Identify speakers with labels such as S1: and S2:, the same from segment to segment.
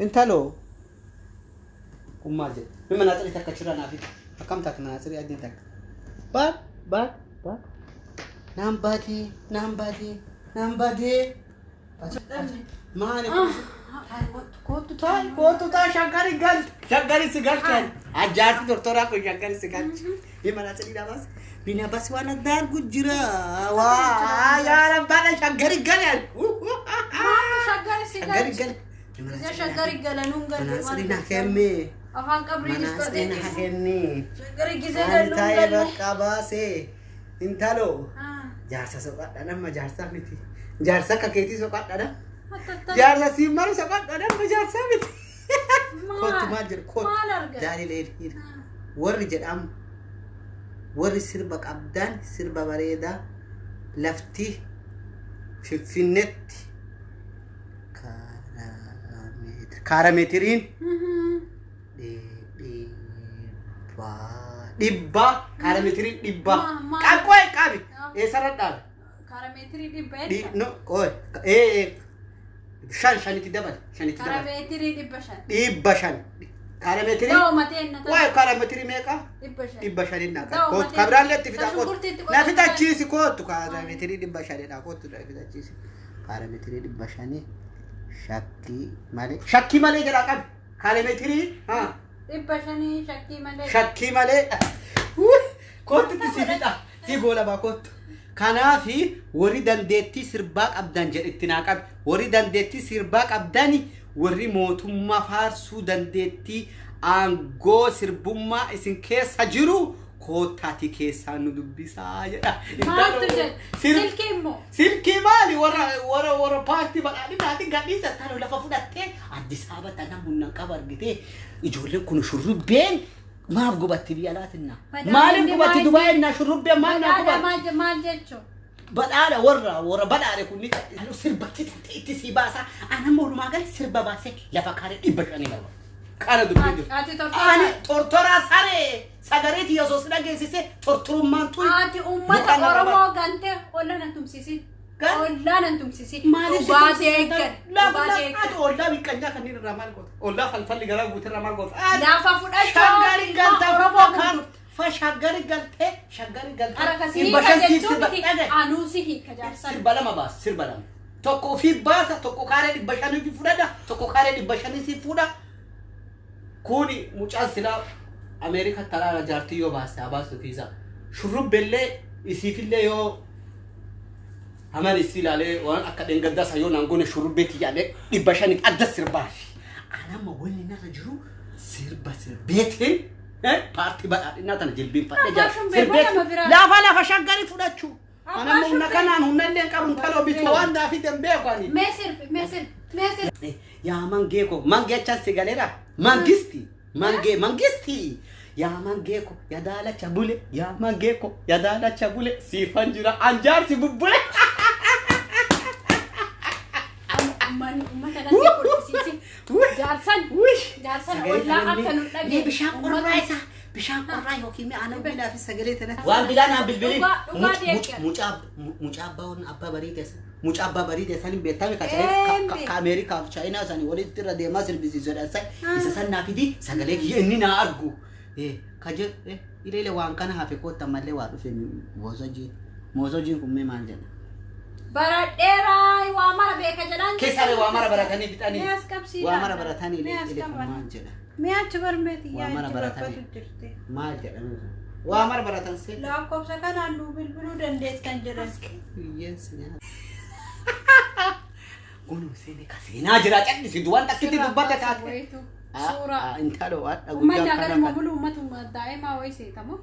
S1: Intaloo kun maal jedhe? Mi manaatsirii takka achirraa naa fidi. Akkam taate manaatsirii adiin takka? Baat baat baat. Naan baatee naan baatee naan baatee. Maali kun? Kootu taa'e kootu taa'e shaggari galche shaggari si galche. Ajaa'ibsi tortoraa kun shaggari si galche. Mi manaatsirii dhabaas. Mina bas waan adda argu jira. Waa yaa rabbaadha shaggari gale.
S2: Maaltu shaggari si
S1: Shaggari
S2: galche?
S1: gale.
S2: Isa shaggari galanuun galte maal
S1: Manaatsirii na
S2: gocha?
S1: kenne.
S2: Afaan qabrii
S1: Manaatsirii na
S2: diskoteekis.
S1: kenne.
S2: Shaggari gisee
S1: Maal
S2: galuun
S1: taa'ee
S2: galle.
S1: bakka baasee. Intaloo. Jaarsa soqadha nama jaarsa miti. Jaarsa akka keetii soqadha nama. Jaarsa siin maru soqadha nama jaarsa miti. Kootu maal jedhu kootu.
S2: Maal argate?
S1: Jaalilee dhiira. Warri jedhamu warri sirba qabdan sirba bareedaa lafti Finfinneetti kaarameetiriin dhibbaa dhibbaa kaarameetiriin dhibbaa qaqqooy qabi eessarra dhaabe
S2: Kaarameetirii dhibba
S1: Dhi-
S2: edda.
S1: no qoy ee shan shanitti dabale shanitti dabale
S2: Kaarameetirii 500.
S1: 500 kaarameetirii
S2: Ta'u mateen na
S1: waay kaarameetirii meeqa
S2: 500.
S1: 500 naa
S2: Ta'u
S1: kootu
S2: mateen.
S1: kabiraallee itti fixa kootu
S2: Shunkurtiitti
S1: na
S2: qotamuu
S1: fixachiisi kootu kaarameetirii 500dha kootu na fixachiisi kaarameetirii 500 shakkii malee shakkii malee jedhaa qabi kaarameetirii haa
S2: 500 shakkii malee.
S1: Shakkii malee kootutti si fixa si goolabaa kootu. Kanaafi warri dandeettii sirbaa qabdan jedhetti naa qabi. Warri dandeettii sirbaa qabdani warri mootummaa faarsuu dandeettii aangoo sirbummaa isin keessa jiru koottaati keessaa nu dubbisaa jedha.
S2: Maaltu jedhe? Silkii immoo.
S1: Silkii maali warra warra warra paartii badhaadhinaati gadhiisa tana lafa fudhattee Addis Ababa tana humna qaba argitee ijoolleen kun shurrubbeen maaf gubatti biyya alaatinna
S2: Badhaadhinni
S1: maaliif gubatti
S2: maal-
S1: Dubaayinna shurrubbeen maal naa
S2: Badhaadha
S1: gubatti
S2: maal jechuun?
S1: Badhaadha warra warra badhaadhe kun ni sirbatti itti si baasa anamma walumaa gala sirba baasee lafa kaaree 500 barbaada. Kana dubbiin jiru.
S2: Ati tortoraa.
S1: Ani tortoraa saree sagareeti osoo si dhageessise tortorummaan tuni.
S2: Ati uummata
S1: Muka narra
S2: Oromoo gantee olla nan tumsisin.
S1: Gan-
S2: Ollaa nan tumsisin.
S1: Maaliif si
S2: Dhugaa
S1: tumsisan?
S2: deeggar.
S1: Lafa
S2: Dhugaa
S1: lafa
S2: deeggar.
S1: ati ollaa biqqanyaa kanneen irraa maal goota? Ollaa falfalli garaa guute irraa maal goota? Ati
S2: Lafa fudhachuu
S1: shaggari
S2: ilma
S1: galtee
S2: Oromoo
S1: kaan
S2: gurgurtu.
S1: fa shaggari galtee shaggari galtee
S2: Harka si
S1: dhibba
S2: hiika
S1: shan siif
S2: jechuun
S1: sirba
S2: miti.
S1: dhagaye.
S2: Anuu si hiika jaarsan.
S1: Sirba lama baasa sirba lama. Tokko ofii baasa tokko kaaree 500 fi fudhadha tokko kaaree 500 si fuudha. Kuni mucaan silaa Ameerika taraara jaartii yoo baaste haa baastu fiisaa. Shurrubbellee isiifillee yoo haman isii ilaalee waan akka dheengaddaa san yoo naan goone shurrubbee tiyyaalee 500 adda sirbaafi. Anamma wanni narra jiru sirba sirbeetiin paartii badhaadhinaa tana jilbiinfadhee jira.
S2: Abbaa shumbee moo nama biraa?
S1: Lafa lafa shaggarii fudhachuu.
S2: Abbaa
S1: Anamma humna
S2: shumbee.
S1: kanaan humna illee hin qabu intaloo bitu waan naaf hin beeku ani.
S2: Mee sirbi mee sirbi mee sirbi.
S1: Yaa mangee ko mangee achaan si galeera mangisti mangee mangisti yaa mangee ko yaa daalacha bule yaa mangee ko yaa daalacha bule siifan jira anjaarsi bubbule.
S2: Uummanni uummata natti kolfisiisi. Jaarsan jaarsan ollaa akka nu dhageenye.
S1: Bishaan qorraa isaa bishaan qorraa yookiin mi'a aannan bilaa fi sagalee tanatti. Waan bilaa naan bilbilin.
S2: Dhugaa dhugaa deeggar.
S1: Mucaa mucaa abbaa abbaa barii keessa mucaa abbaa barii keessan hin beektame ka
S2: Eembi.
S1: ka Ameerikaaf Chaayinaa sanii walitti irra deemaa sirbisiisudha. Isa san naa fidi sagalee kiyya inni naa argu. Ka jedhu ileele waan kana hafe kootta mallee waa dhufe moosojiin moosojiin kun mee maal jedha?
S2: Baradheeraa waa mara beeka jedhaan.
S1: Keessaa waa mara baratanii fixanii.
S2: Mee as qabsiidhaan.
S1: Waa mara baratanii
S2: Mee as
S1: ilee kun
S2: qaban.
S1: maal jedha?
S2: Mee achi barmeeti
S1: Waa
S2: yaa
S1: mara
S2: achi
S1: baratanii.
S2: barbadu jirti.
S1: Maal jedha? Waa mara baratan see.
S2: Lakkoofsa kanaan nuu bilbiluu dandeessan jedhan.
S1: Hiyyeessi nyaata. Kun seenee ka seenaa jira cal'isitu waan takkitti dubbata taate.
S2: Wayitu. Suuraa.
S1: Intalo hadha
S2: Uummanni
S1: guyyaa
S2: agaruma
S1: kana kan.
S2: bulu uummatuma daa'imaa wayii seetamoo.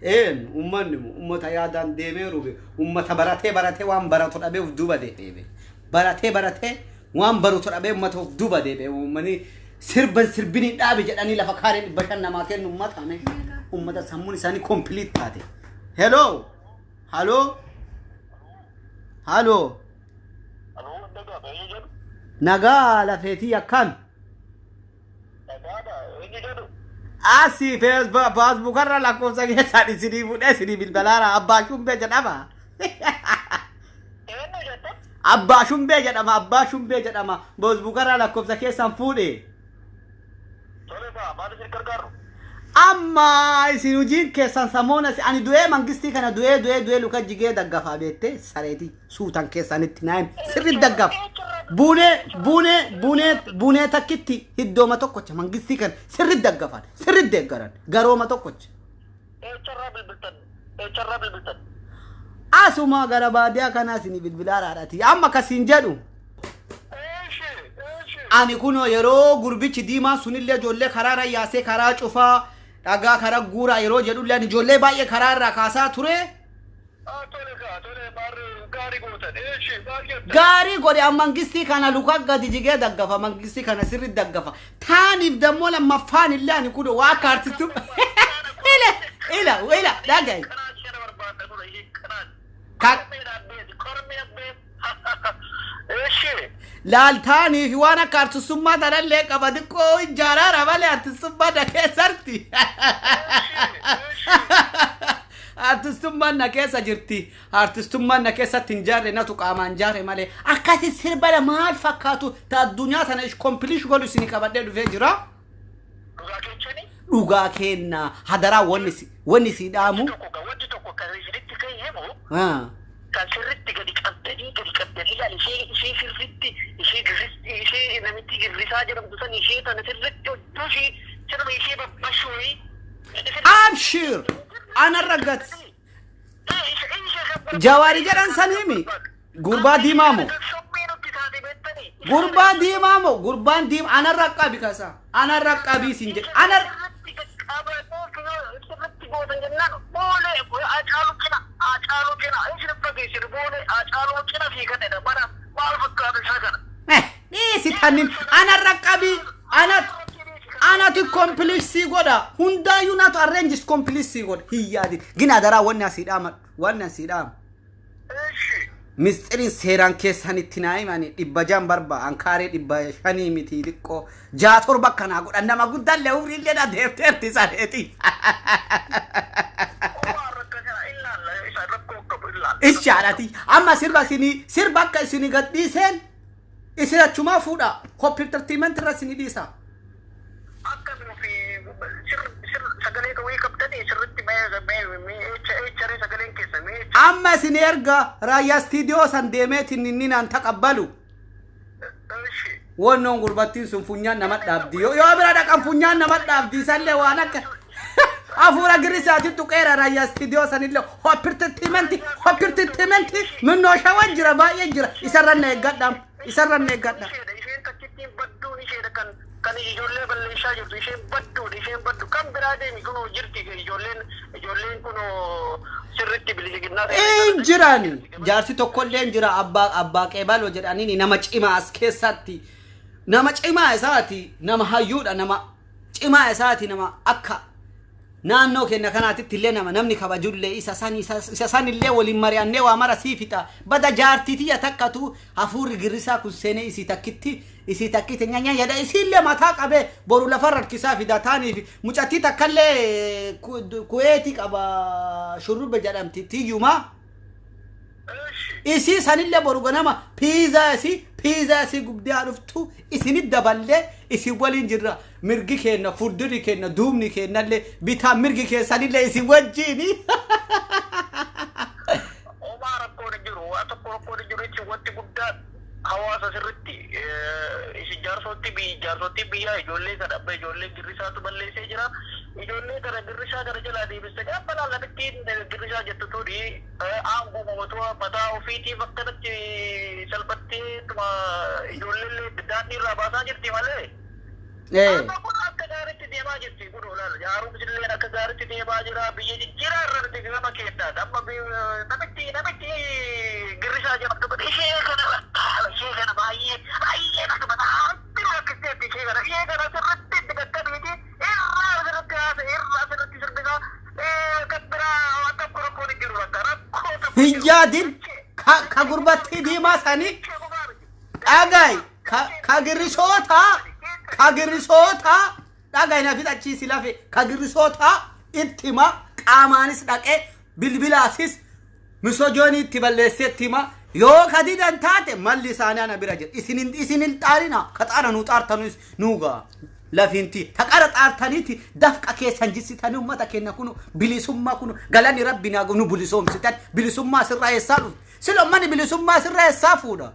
S1: Een uummanni uummata yaadaan deemee rube uummata baratee baratee waan baratu dhabee of duuba deebi'e. Baratee baratee waan baratu dhabee uummata of duuba deebi'e. Uummanni sirban sirbinii dhaabe jedhanii lafa kaaree 500 namaa kennu uummata ame. Uummata sammuun isaanii complete taate. Hello. Haloo. Haloo. Nagaa lafeetii akkam. Asii feesbuukarra lakkoofsa keessaan isinii fuudhee isinii bilbilaara abbaa shumbee jedhama. Abbaa shumbee jedhama abbaa shumbee jedhama feesbuukarra lakkoofsa keessaan fuudhe.
S3: Kaa maal isin gargaaru?
S1: Amma isin hojiin keessan samoona ani du'ee mangistii kana du'ee du'ee du'ee luka jigee daggafaa beettee sareetii suutan keessanitti naayim sirri daggafa. Buunee buunee buunee buunee takkitti hiddooma tokkocha mangistii kana sirri daggafan sirri deeggaran garooma tokkocha.
S3: Eecharraa bilbiltan. Eecharraa bilbiltan.
S1: Asuma gara baadiyaa kanaa isin bilbilaa raadhati amma kasiin jedhu.
S3: Eeshi eeshi.
S1: Ani kunoo yeroo gurbichi diimaan sunillee ijoollee karaarra yaasee karaa cufaa dhagaa karaa guuraa yeroo jedhullee ani ijoollee baay'ee karaarraa kaasaa ture.
S3: Tole kaa tole maarree gaarii gootan. Eeshi maal jettan?
S1: Gaarii godhe an mangistii kana luka gadi jigee daggafa mangistii kana sirri daggafa. Taaniif dammoo lammaffaan illee ani kunoo waa akka artistu. Ila ila ila dhaga'i.
S3: Kanaan ishee barbaadda ture ishee kanaan.
S1: Ka-
S3: Kormee dhaabbeeti kormee dhaabbeeti. Eeshi.
S1: Laaltaaniif waan akka artistummaa tanallee qaba xiqqoo ijaaraara malee artistummaa na keessatti. Artistummaan na keessa jirti. Artistummaan na keessatti hin jaarre natu qaamaan jaarre malee. Akkasi sirba maal fakkaatu ta addunyaa tana ish godhu isin qabadhee dhufee jira.
S3: Dhugaa keechanii?
S1: Dhugaa kenna hadaraa wanni si dhaamu.
S3: Tokko kan wanti tokko kan isinitti kan himu
S1: Ah.
S3: kan sirritti gadi qabdanii ilaali ishee ishee sirritti ishee girristi ishee namitti girrisaa jedhamtu san ishee tana sirritti hojjuu ishee sirba ishee babbashooyi.
S1: Abshir anarra gats. Jawaari jedhan san himi. Gurbaa diimaa moo? Gurbaa diimaa moo? Gurbaan diimaa anarra qabi kasa. Anarra qabii siin jedhe. Anarra.
S3: Sirritti gootan jennaan boolee Hacaaluu cina Hacaaluu cina isin fageessin boolee Hacaaluu cina fiiganidha mana maal fakkaatu isaa kana.
S1: Dhiisi tannin anarra qabii anatu anatu complete sii godha hundaayyuu natu arrange complete sii godha hin yaadin gina daraa wanni asii dhaamadhu wanni asii dhaamu.
S3: Eeshi.
S1: Mistiriin seeraan keessanitti naa himani 600 barba ankaaree 500 miti xiqqoo 6 7 akkanaa godhan nama guddaallee umriillee na deemteerti sareeti.
S3: Waan rakkoo ilaalla isa rakkoo qabu ilaalla.
S1: Ishaadhati amma sirba isinii sirba akka isinii gadhiiseen isin achumaa fuudha hopp entertainment irra isinii dhiisa.
S3: Akka nufi sir sir sagalee wayii qabdanii sirritti mee mee mee eecharee sagaleen keessa mee
S1: Amma isin erga raayyaa istiidiyoo san deemeetiin inni naan taqabbalu.
S3: Eeshi.
S1: Wannoon gurbattiin sun funyaan nama dhaabdi yoo yoo bira dhaqan funyaan nama dhaabdi isallee waan akka hafuura girrisaati tuqeera raayyaa istiidiyoo sanillee hopp entertainment hopp entertainment minnoo shawan jira baay'ee jira isarra na eeggadha isarra na eeggadha.
S3: Isheedha isheen takkittiin badduun isheedha kan kan ijoollee balleessaa jirtu isheen badduudha isheen baddu kan biraa deemi kunoo jirti ijoolleen ijoolleen kunoo sirritti bilisiginnaa
S1: Hin jiran jaarsi tokkollee hin jira abbaa qeebaloo jedhaniini nama cimaa as keessatti nama cimaa isaati nama hayyuudha nama cimaa isaati nama akka naannoo keenya kanaatitti illee nama namni kabajullee isa san isa san illee waliin mari'annee waa mara sii fixa bada jaartii tiyya takkatu hafuurri girrisaa kun seenee isii takkitti nyanya jedha isiillee mataa qabee boru lafarra harkisaa fida taaniif mucattii takkallee kuweetii qaba shurrubbe jedhamti tiyyumaa. Isii sanillee boru ganama piizaa isii gubdee haa dhuftu isinit daballee isin waliin jirra mirgi keenna fuuldurri keenna duubni keennallee bitaa mirgi keessanillee isin wajjiini.
S3: Homaa rakkoon hin jiru waa tokko rakkoon hin jiru jechuun wanti guddaan hawaasa sirritti isin jaarsootti biyyaa ijoollee kana abba ijoollee girrisaatu balleessee jira ijoollee kana girrisaa kana jalaa deebistanii amma laallamittiin girrisaa jettu tuni aangoo mootummaa mataa ofiitiif akkanatti salphattee ijoollee daandii irraa baasaa jirti malee. Amma kun akka gaariitti deemaa jirti kun olaana haaromsi illee akka gaariitti deemaa jira biyya jijjiiraa irra nuti gama keenyaadha amma namitti girrisaa jedhamtu kun ishee kana baay'ee baay'ee nama baay'ee rakkisteetti ishee kana sirriitti itti qaqqabeeti irraa sirriitti haasa irraa sirriitti sirbisaa kan biraa waan tokko rakkoon hin jiru bakka rakkoo tokko
S1: Hin yaadin ka gurbattii diimaa sanii dhagayi ka girrisoota ka girrisoota dhagayi na fixachiisi lafe ka girrisoota itti hima qaamaanis dhaqee bilbilaasis misojoonii itti balleessee itti hima yoo ka didan taate malli isaanii ana bira jira isin hin xaarina ka xaara nuu xaartanus nuu ga'a. Lafinti taqara xaartaniiti dafqa keessan jissitanii uummata keenya kunu bilisummaa kunu galanni rabbi naa nu bilisoomsitan bilisummaa sirraa eessaa dhufte sila uummanni bilisummaa sirraa eessaa fuudha.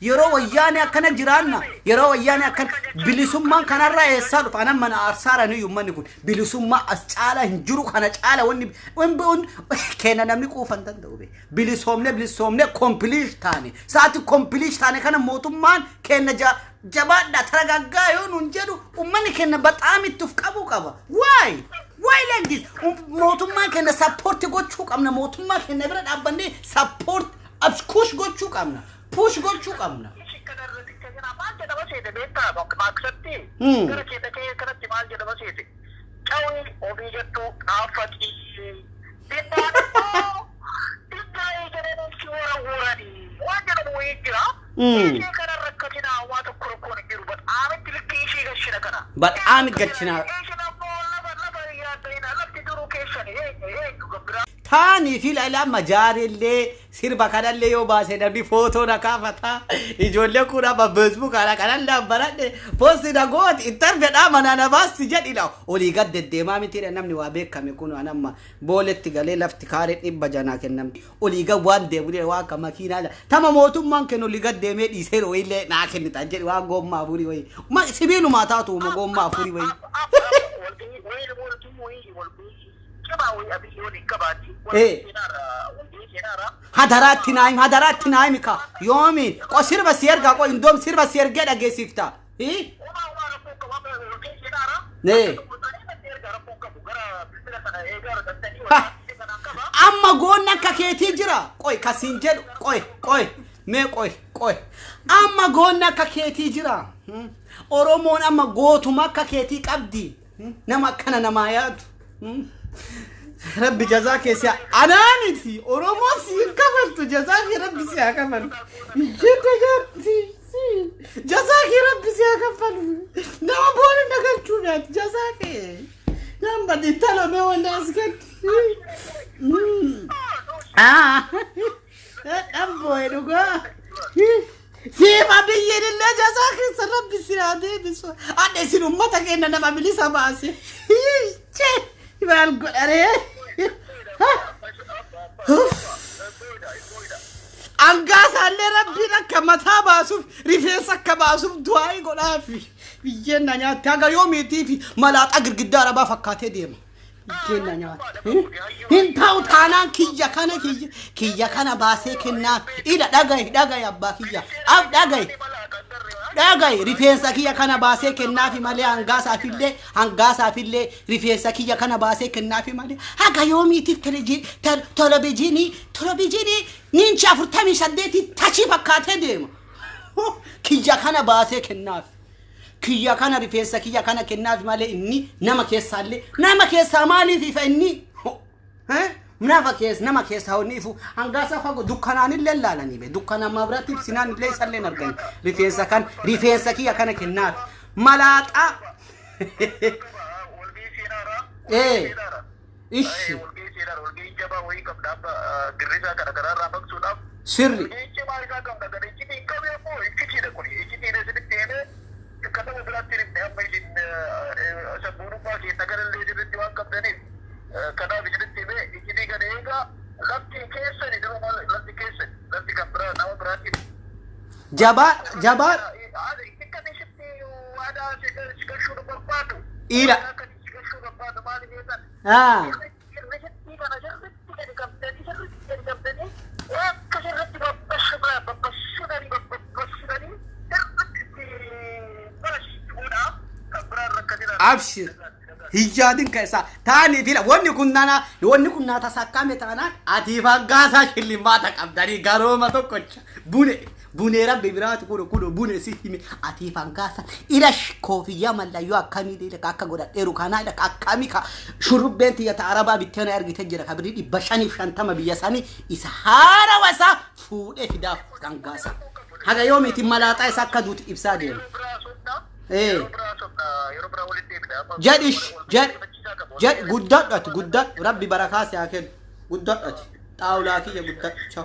S1: Yeroo wayyaane akkana jiraanna yeroo wayyaane akkana bilisummaan kanarraa eessaa dhufa anan mana aarsaaranii uummanni kun bilisummaa as caala hin jiru kana caala wanni keenya namni quufa hin danda'u be bilisoomne bilisoomne complete taane sa'aati complete taane kana mootummaan keenya jabaadha taragaggaa yoo nuun jedhu uummanni keenya baxaam itti of qabuu qaba. Why? Why like this? Mootummaan keenya support gochuu qabna. Mootummaa keenya bira dhaabbannee support push gochuu qabna. Push gochuu qabna.
S3: Maal jedhama seete beektaa maksatti gara keessa kee kanatti maal jedhama seete cawii ofii jettu dhaaffaqii dhibbaan immoo dhibbaa jedhanii si warawwaranii waan jedhamu wayii jira. Ishee kana rakkatinaa waa tokko rakkoon hin jiru baxaamitti likkii ishee gashina kana.
S1: Baxaami galchinaa.
S3: Isheen ammoo lafa lafa yaaddayina lafti duruu keessani eenyu eenyu gabbiraa.
S1: Taanii fi ilaa majaarillee sirba kanallee yoo baase namni footoo na kaafata. Ijoollee kun amma Facebook kana kanallee baradhe posti na gooti ittan fedhaa manaa na baasti jedhidha. Olii gad deddeemaa mitiidha namni waa beekame kun waan amma booletti galee lafti kaaree 600 kennamti. Olii gad waan deemu waan akka makiinaa tama mootummaan kennu olii gad deemee dhiisee wayiillee naa kennita jedhi waan goommaa afurii wayii. Sibiilumaa taatu goommaa afurii wayii. Hadaraatti naayim hadaraatti naayim ka yoomiin qo sirba si ergaa qo indoom sirba si ergee dhageessifta. Amma goonni akka keetii jira qoy kasiin jedhu qoy qoy mee qoy qoy amma goonni akka keetii jira. Oromoon amma gootuma akka keetii qabdi nama akkana namaa yaadu. Rabbi jazaa keessaa anaaniti Oromoon si hin kafaltu jazaa kee rabbi si haa kafalu. Jedha jaarti jazaa kee rabbi si haa kafalu. Nama boona nagalchuudhaati jazaa kee. Nama intala mee wanta as gaddi. Dhabooye dhugaa. Siif abiyyiin illee jazaa keessa rabbi si haa deebisu. Adda isin uummata keenya nama bilisa baase. Maal godharee? Angaasaallee rabbiin akka mataa baasuuf rifeensa akka baasuuf du'aa godhaafi. Biyyeen na nyaatte haga yoomiitii fi malaaxaa girgiddaa arabaa fakkaatee deema. Biyyeen na nyaatte. Hin ta'u taanaan kiyya kana kiyya kiyya kana baasee kennaaf. Ila dhagaye dhagaye abbaa kiyya. Ab dhagaye. Dhagaye rifeensa kiyya kana baasee kennaafi malee hangaasaafillee hangaasaafillee rifeensa kiyya kana baasee kennaafi malee haga yoomiitiif televijiinii televijiinii ninchi 48 tachii fakkaatee deema. Kiyya kana baasee kennaaf. Kiyya kana rifeensa kiyya kana kennaaf malee inni nama keessaallee nama keessaa maaliif ifa inni? Nama keessa nama keessa honni ifu hangaasa fagoo dukkanaan illee laalanii be dukkanaan mabraatti ibsinaan illee isallee argani rifeensa kan rifeensa kiyya kana kennaaf malaaxaa. Ishi. Sirri. Jabaa jabaa. Ila. Abshir. Hiyyaadin keessa taanii fi wanni kun nana wanni kun naa tasakkame taanaan ati fangaasaa shillimaata qabdanii garooma tokkocha bune bune rabbi biraati kuno kuno bune si hime ati fangaasa ila koofiyyaa mallayyoo akkamii akka godhadheeru kanaa ila akkamii ka shurrubbeen tiyya ta arabaa bittee na ergite jira ka birrii 550 biyya sanii isa haarawa isaa fuudhee fidaaf fangaasa haga yoomiitiin malaaxaa isa akka duuti ibsaa deema. Jedhish jedh jedh guddadhati guddadhu rabbi barakaa si haa kennu guddadhati xaawulaa kiyya guddadhu.